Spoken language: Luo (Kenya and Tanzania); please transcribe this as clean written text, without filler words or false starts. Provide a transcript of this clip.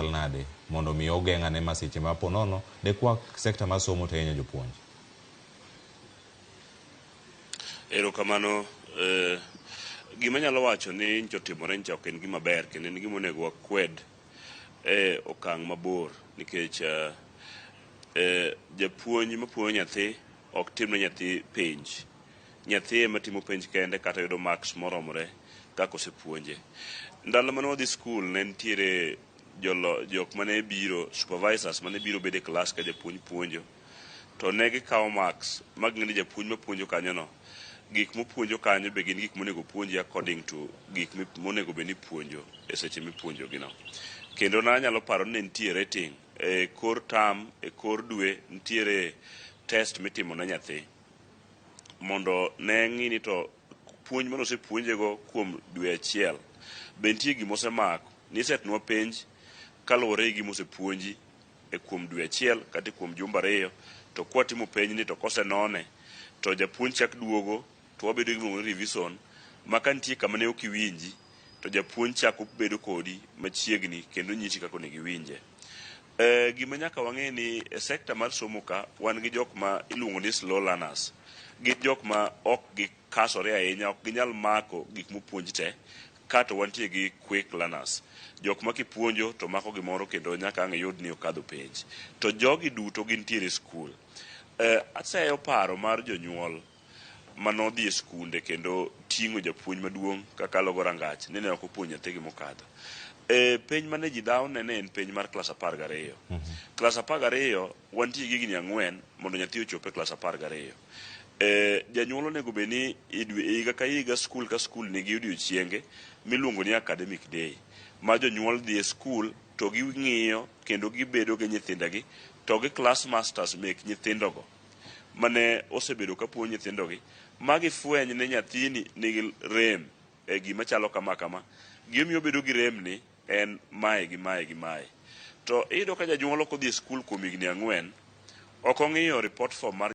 machal nade mondo mi ogeng' ane masiche ma po nono de kwak sekta mar somo to hinyo jopuonj? Erokamano. Gima anyalo wacho ni nyocha otimore nyocha ok en gima ber kendo en gima onego wakwed e okang' mabor nikech japuonj mapuonjo nyathi ok timne nyathi penj. Nyathi ema timo penj kende kata yudo marks moromore kaka osepuonje. Ndalo mane wadhi skul ne nitiere jolo, jok mane biro, supervisors mane biro bedo e klas ka japuonj puonjo to ne gikawo marks ma ging'e ni japuonj mapuonjo kanyono gik mopuonjo kanyo be gin gik monego opuonji according to gik monego bed ni ipuonjo e seche mipuonjogino. Kendo nanyalo paro ni ne nitie rating e kor term, e kor dwe nitiere test mitimo ne nyathi mondo ne ng'i ni to puonj mane osepuonjego kuom dwe achiel be nitie gima osemako. Nisetnwa penj kaluwore gi gima osepuonji e kuom dwe achiel kata e kuom jumbe ariyo to kwatimo penj ni to kosenone to japuonj chak duogo to wabedo gi gimiluongo ni revision ma ka nitie kama ne ok iwinji to japuonj chako bedo kodi machiegni kendo nyisi kaka onego iwinje. Gima nyaka wang'e ni e sekta mar somo ka wan gi jok ma iluongo ni slow learners. Gin jok ma ok gikasore ahinya, ok ginyal mako gik mopuonj te, kato wantie gi quick learners. Jok ma kipuonjo to mako gimoro kendo nyaka ang' iyud ni okadho penj. To jogi duto gintiere e skul. Aseyo paro mar jonyuol manodhi e skunde kendo ting'o japuonj maduong' kakalo go rangach ni ne ok opuonjo nyathigi mokadho. Penj mane ji dhawne ne en penj mar klas 12. Klas 12 wantie gi higni 4 mondo nyathi ochop e klas 12. Janyuol onego bed ni higa ka higa skul ka skul nigi odiochienge miluongo ni academic day ma jonyuol dhi e skul to ging'iyo kendo gibedo gi nyithindegi to gi class masters mek nyithindogo mane osebedo ka puonjo nyithindogi ma gifweny ni nyathini nigi rem e gima chalo kama kama. Gimomiyo obedo gi rem ni en mae gi mae gi mae. To iyudo ka janyuol ok odhi e skul kuom higni 4, ok ong'iyo report form mar